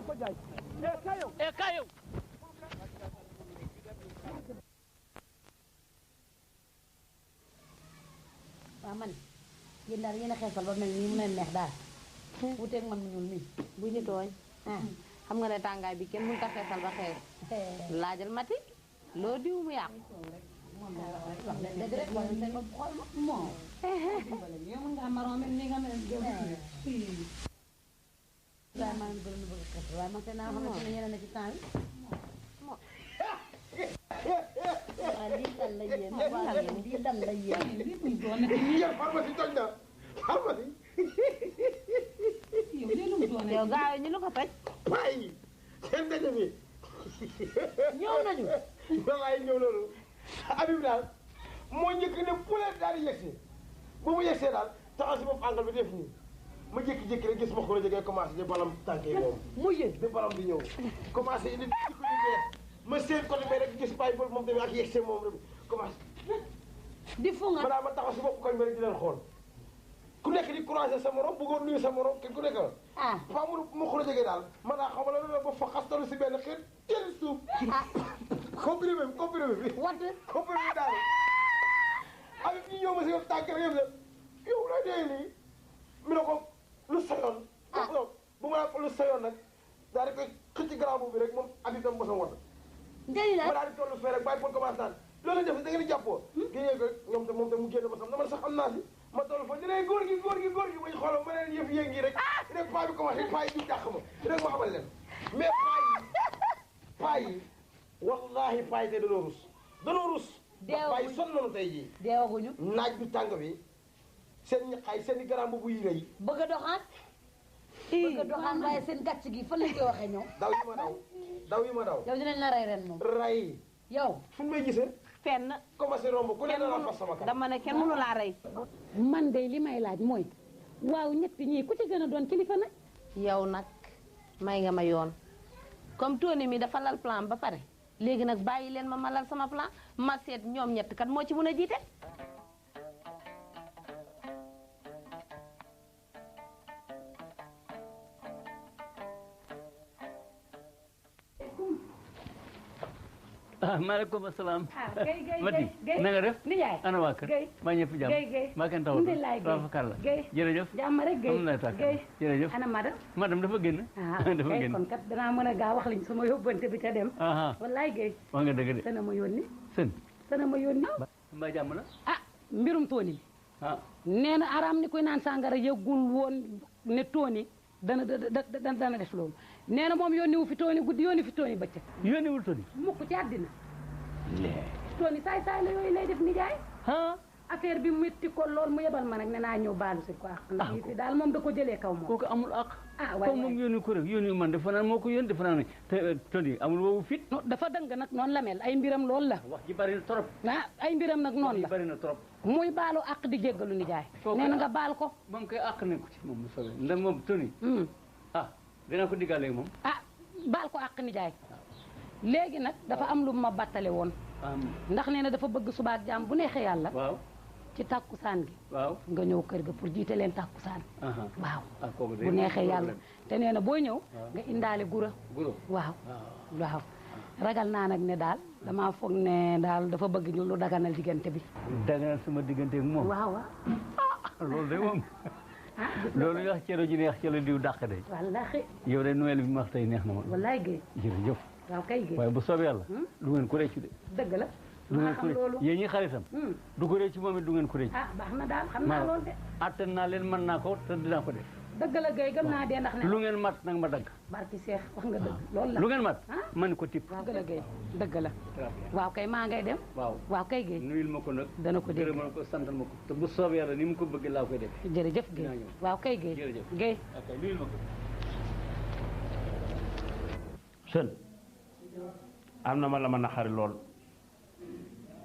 ko jaay kayo waaw man yéen daal yéen a xeesal ba mel nii mu leen neex daal wuteeg man mu ñuul nii bu ñu tooñ xam nga ne tàngaay bi kenn mënut a xeesal ba xees laajal mati loo diw mu yàqu moom daal wax dëgg rek wala seen bopp xool ma moo yow mën ngaa maroon mel ni nga mel waaye maa ngi gën a bëgg xeesal waaye man seen naa xamante ne yéen a ci temps bi lii dal la yéen lii dal la yéen pharmacie toj na pharmacie yow gaaw ñu lu ko toj waay seen daje bi ñëw nañu wallaay ñëw nañu Habib daal moo njëkk ne poulet daal di yegsi bu mu yegsee daal taxaw si bopp angle bi def nii ma jékki-jékki rek gis ma ko la jógee commencé di balam tànk yi moom mu yëg di balam di ñëw commencé indi di ko liggéey ma seen côté bi rek gis bàyyi boobu moom tamit ak yegsee moom rek commencé di fu nga maanaam ma taxaw si bopp koñ bi rek di leen xool ku nekk di croiser sa morom bëggoon nuyu sa morom kenn ku nekk fa mu xula jógee daal man naa xam la loolu ba fa xastalu si benn xeet teel suuf comprimé bi comprimé daal avec ñi ñëw ma si yow tànk rek yëpp de yow lay dee nii mi ne ko lu sayoon bu ma la lu sayoon nag daal di koy xëcc grand boobu bi rek moom Habib tam mos a woon ma daal di tollu fee rek bàyyi pour commencé naan loolu def da ngeen di jàppoo génnee ko ñoom tam moom tam mu génn ba sax dama sax am naa si ma toll fa dinañ góor gi bañ xoolal ma leen yëf yëngi rek rek paa bi commencé paa yi ñu dàq ma rek ma xamal leen mais paa yi wallahi paa yi tey danoo rus paa yi sonn nañu tey jii deewaguñu naaj bi tàng bi seen ñaqaay seen i garam bu yi rëy bëgg a doxaan waaye seen gàcc gi fan lañ koy waxee ñoom daw yi ma daw yow dinañ la rey ren moom rey yow fu ñu may gisee fenn commencé romb ku ne dana fas sama kanam dama ne kenn mënu laa rey man de li may laaj mooy waaw ñett ñii ku ci gën a doon kilifa nag yow nag may nga ma yoon comme Tony mi dafa lal plan ba pare léegi nag bàyyi leen ma lal sama plan ma seet ñoom ñett kat moo ci mën a jiite maaleykum asalaam. Guèye Mati na nga def. nijaay ana waa kër. maa ñëpp jàmm. Guèye maa kenn taxaw la. jërëjëf. jàmm rek Guèye. am na tàkk jërëjëf. ana madame. madame dafa génn. dafa génn kon kat danaa mën a gaaw wax liñ sama yóbbante bi ca dem. wallaay Guèye. wax nga dëgg de. sana ma yónni. sana ma yónni. mbaa jàmm la. mbirum Tony mi. nee na araam ni koy naan sàngara yëgul woon ne Tony dana def loolu nee na moom yónni wu fi Tony guddi yónni fi Tony bëccëg. yónni wul Tony. mukk ci àddina. Tony saay la yooyu lay def nijaay. affaire bi métti ko lool mu yebal ma nag ne naa ñëw baalu si quoi. ndax yi fi daal moom da ko jëlee kaw moom. kooku amul ak. waaye moom yónni ko rek yónni man dafa naan moo ko yónni dafa naan te Tony amul woowu fit. dafa dëng nag noonu la mel ay mbiram loolu la. wax ji bari na trop. ay mbiram nag noonu la bari na trop. muy baalu àq di jéggalu nijaay. nee na nga baal ko. moom koy àq ne ko ci moom bu soobee ndax moom Tony. dina ko diggaale ak moom. baal ko àq nijaay. léegi nag dafa am lu ma battale woon. ndax nee na dafa bëgg subaak jàmm bu neexee yàlla. waaw ci tàkkusaan gi. waaw nga ñëw kër ga pour jiite leen tàkkusaan. waaw bu neexee yàlla te nee na booy ñëw. nga indaale gura. waaw ragal naa nag ne daal damaa foog ne daal dafa bëgg ñu lu daganal diggante bi. daganal sama diggante ak moom. waaw loolu de moom. loolu nga wax cero ji neex cero diw dàq de. wallaahi. yow de Noël bi ma wax tey neex na ma. wallaay Guèye. jërëjëf. waaw kay Guèye. waaye bu soobee yàlla. du ngeen ko réccu de. dëgg la. du ngeen ko réccu yéen ñi xaritam. du ko réccu moom it du ngeen ko réccu. baax na daal xam naa loolu de. attan naa leen mën naa ko te dinaa ko def. dëgg la Guèye gëm naa dee ndax ne. lu ngeen mat nag ma dagg. barki Seex wax nga dëgg loolu la. lu ngeen mat man ko tipp. dëgg la Guèye dëgg la. waaw kay maa ngay dem. waaw kay Guèye. nuyul ma ko nag. dana ko dégg gërëmal ko santal ma ko te bu soobee yàlla ni mu ko bëgg laa koy def. jërëjëf Guèye waaw kay Guèye. jërëjëf Guèye. ok nuyul ma ko. sën am na ma la ma naxari lool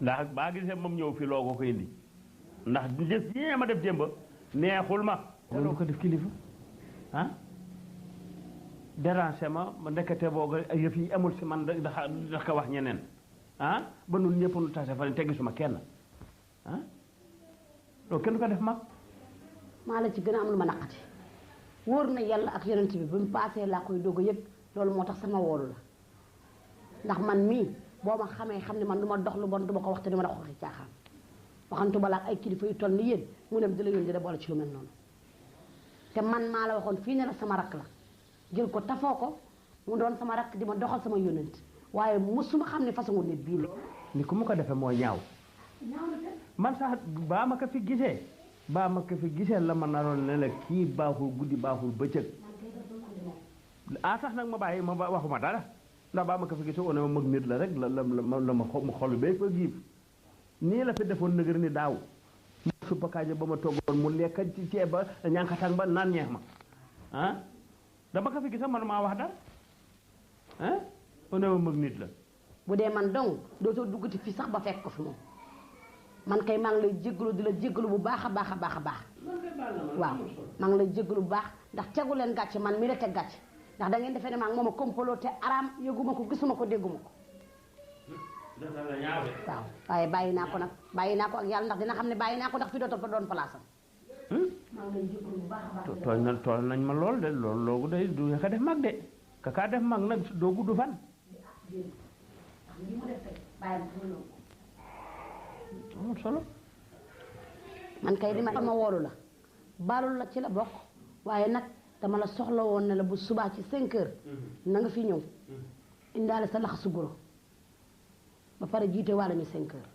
ndax baa gisee moom ñëw fi loo ko indi ndax gis yi ma def démb neexul ma. loolu ko def kilifa déranger ma ndekete booga yëf yi amul si man da ko wax ñeneen ba nun ñëpp nu tase fa ne te gisuma kenn loolu kenn du ko def mag. maa la ci gën a am lu ma naqati wóor na yàlla ak yonent bi ba mu paasee laa koy doog a yëg loolu moo tax sama woolu la ndax man mii boo ma xamee xam ne man du ma dox lu bon du ma ko waxte du ma dox waxi caaxaan waxantu balaa ay kilifa yu toll ni yéen mu dem di la yónni di la boole ci lu mel noonu te man maa la waxoon fii ne la sama rakk la jël ko tafoo ko mu doon sama rakk di ma doxal sama yónnent waaye mosuma xam ne façon nit bii la ni ku mu ko defee mooy ñaaw man sax baa ma ko fi gisee la ma naroon ne la kii baaxul guddi baaxul bëccëg tax nag ma bàyyi ma waxuma dara ndax baa ma ko fi gisee one ma mag nit la rek la ma xolu bee fa giif nii la fi defoon nëgër ni daaw mu suppa kaaja ba ma toggoon mu lekk ci ceeb ba ñànkatang ba naan ñeex ma dama ko fi gisee man maa wax dara one ma mag nit la bu dee man dong dootoo duggati fii sax ba fekk ko fi moom man kay maa ngi lay jéggalu di la jéggalu bu baax a baax a baax a baax waaw maa ngi lay jéggalu bu baax ndax tegu leen gàcce man mi la teg gàcce ndax da ngeen defee ne maa ngi moom a kompaloo te araam yëguma ko gisuma ko dégguma ko waaw waaye bàyyi naa ko nag bàyyi naa ko ak yàlla ndax dina xam ne bàyyi naa ko ndax fi dootal fa doon place am maa ngi lay jéggalu bu baax a baax tooñ nañ ma lool de loolu day du ka def mag de ka def mag nag doo gudd fan li mu def tey bàyyi amul solo man kay li ma woolu la baalul la ci la bokk waaye nag dama la soxla woon ne la bu subaa ci 5 heures na nga fi ñëw indaale sa laxasu guro ba pare jiite wàlla ñu 5 heures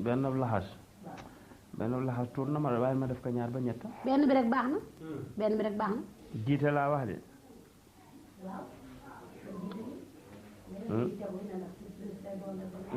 benn laxas tuur na ma waaye ma def ko ñaar ba ñett benn bi rek baax na jiite laa wax de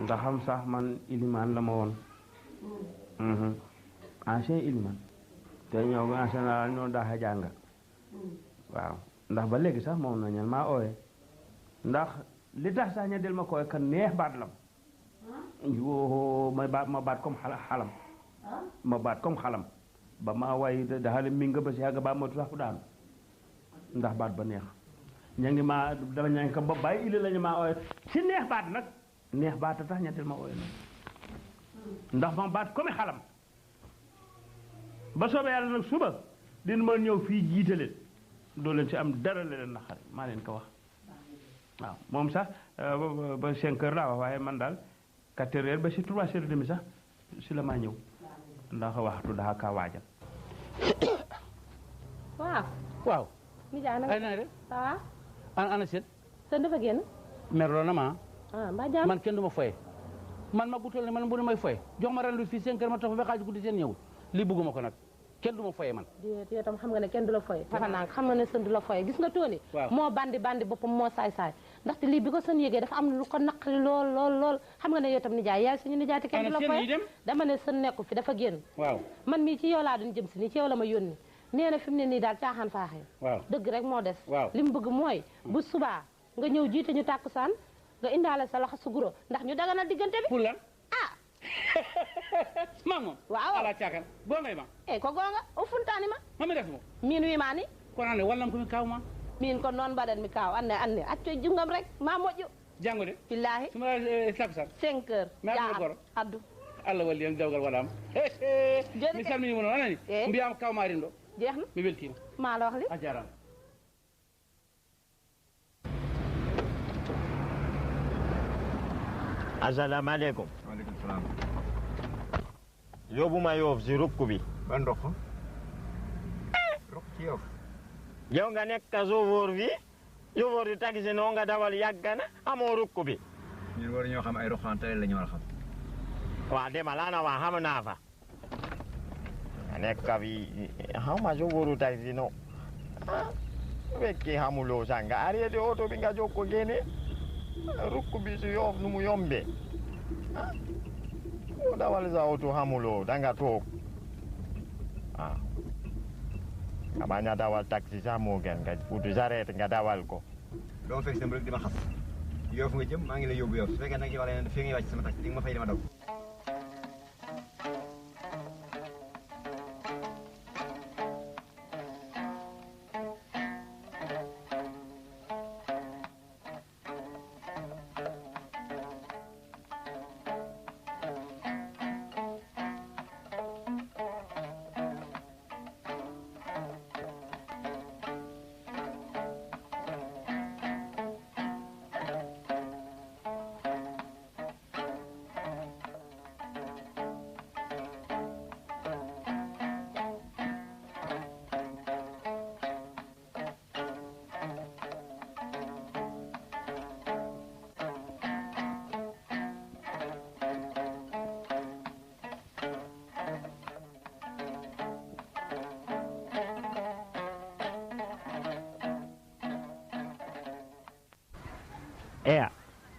ndax xam sax man ilimaan la ma woon ancien ilimaan te ñëw en général ñoo daax a jàng waaw ndax ba léegi sax moom na ñan maa ooye ndax li tax sax ña del ma koy kan neex baat lam yoo ma baat comme xalam ba ma way daxale mi nga ba si yàgg ba ma sax fu daanu ndax baat ba neex ña ngi maa dama ña ngi ko ba bàyyi ili la ñu maa ooye si neex baat nag neex baat a tax ña del ma ooye nag ndax ma baat comme xalam ba soobee yàlla nag suba dina ma ñëw fii jiite leen doo leen si am dara leen naqari maa leen ko wax waaw moom sax ba 5 heures laa wax waaye man daal 4 heures ba si 3 heures et demi sax si la maa ñëw ndax waxtu daa kaa waajal. waaw. nijaay nag ay na de. waaw. ana seen. seen dafa génn. merloo na ma. mbaa jàmm man kenn du ma foye man ma gutal ne man bu ne may foye jox ma ren lu fii 5 heures ma toog ba xaaj guddi seen ñëwul lii bëgguma ko nag kenn du ma foye man. yow tam xam nga ne kenn du la foye. dafa naan xam nga ne sën du la foye gis nga Tony. moo bandi boppam moo saay-saay ndaxte lii bi ko sën yégee dafa am lu ko naqari lool xam nga ne yow tam nijaay yaay suñu nijaay te kenn du la foye dama ne sën nekku fi dafa génn. waaw man mii ci yow laa doon jëm si nii ci yow la ma yónni nee na fi mu ne nii daal caaxaan faaxee. waaw dëgg rek moo des. waaw li mu bëgg mooy bu subaa nga ñëw jiite ñu tàkkusaan nga indaale sa loxo su guro ndax ñu daganal diggante bi. pour lan maa moom waaw ala caakan goongay ma ko goonga o funtaani ma mi def mo min wimaani kono ande wallam komi kaw ma min ko noon mbaɗan mi kaw anne acco junggam rek ma moƴƴo janngude billahi suma takusan 5 heures goro addu allah walli en dewgal waɗama mi salminima noon anani mbiyama kawmarin ɗo jeehna mi weltima ma la wax li a jarama assalamu aleykum. waaleykum salaam. yóbbuma Yoff si rukk bi. ban ndox rukk ci Yoff. yow nga nekk chauffeur bi chauffeur di taxi noo nga dawal yàgg na amoo rukk bi. ñun war ñoo xam ay ruqante la ñu war a xam. waa demal ana waa xam naa fa. nga nekk fi xaw ma chauffeur taxi no fekkee xamuloo sax nga arrêté oto bi nga jóg ko génne. rukk bi si Yoff nu mu yombee o dawal sa oto xamuloo danga toog nga bañ a dawal taxi sax moo gën nga utu sareet nga dawal ko doo fekk sama rek di ma xas Yoff nga jëm maa ngi lay yóbbu Yoff su fekkee nag yow la fi nga wàcc sama taxi di nga ma fay dama daw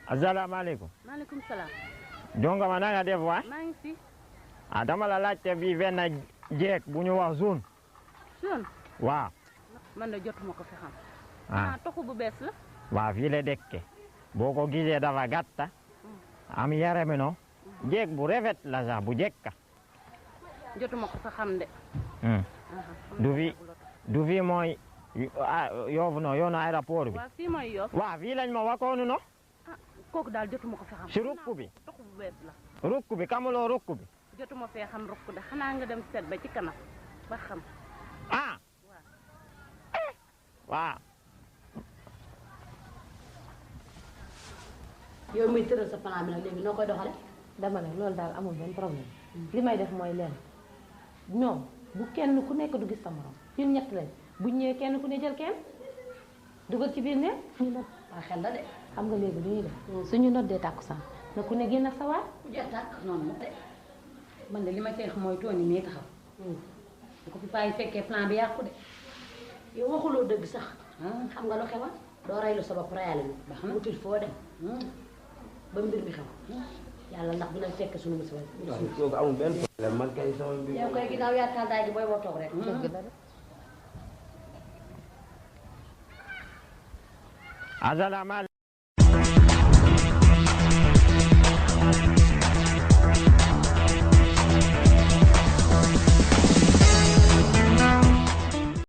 asalaamaaleykum. maaleykum salaam. jonga ma na nga def waay. maa ngi fi. dama la laajte bi benn jeeg bu ñu wax zone. zone. waaw. man de jotuma ko fi xam. toxu bu bees la. waaw fii la dëkke boo ko gisee dafa gàtta am yarame no jeeg bu rafet la sax bu jekka. jotuma ko fa xam de. du fi mooy Yoff no yoonu aéroport bi. waaw fii mooy Yoff. waaw fii lañ ma waxoon no. kooku daal jotuma ko fi xam. si rukk bi. toxu bu bees la. rukk bi kamuloo rukk bi. jotuma fee xam rukk de xanaa nga dem seet ba ci kanam ba xam. waaw. yow muy tëral sa plan bi nag léegi noo koy doxale dama ne loolu daal amul benn problème li may def mooy leen ñoom bu kenn ku nekk du gis sa morom ñun ñett lañ bu ñëwee kenn ku ne jël kenn dugal ci biir ne ñu not waa xel la de xam nga léegi lu ñuy def suñu noddee tàkkusaan na ku ne génn ak sa waay ku jeex tàkk noonu mu de man de li ma cee xam mooy Tony mii taxaw bu ko fi bàyyi fekkee plan bi yàqu de yow waxuloo dëgg sax xam nga lu xewa doo reylu sa bopp reyale ñu ba xam wutil foo dem ba mbir mi xew yàlla ndax dinañ fekk suñu musiba kooku amul benn problème man kay sama mbir yow koy ginnaaw yaa taal daay ji booy boo toog rek asalaamaaleykum.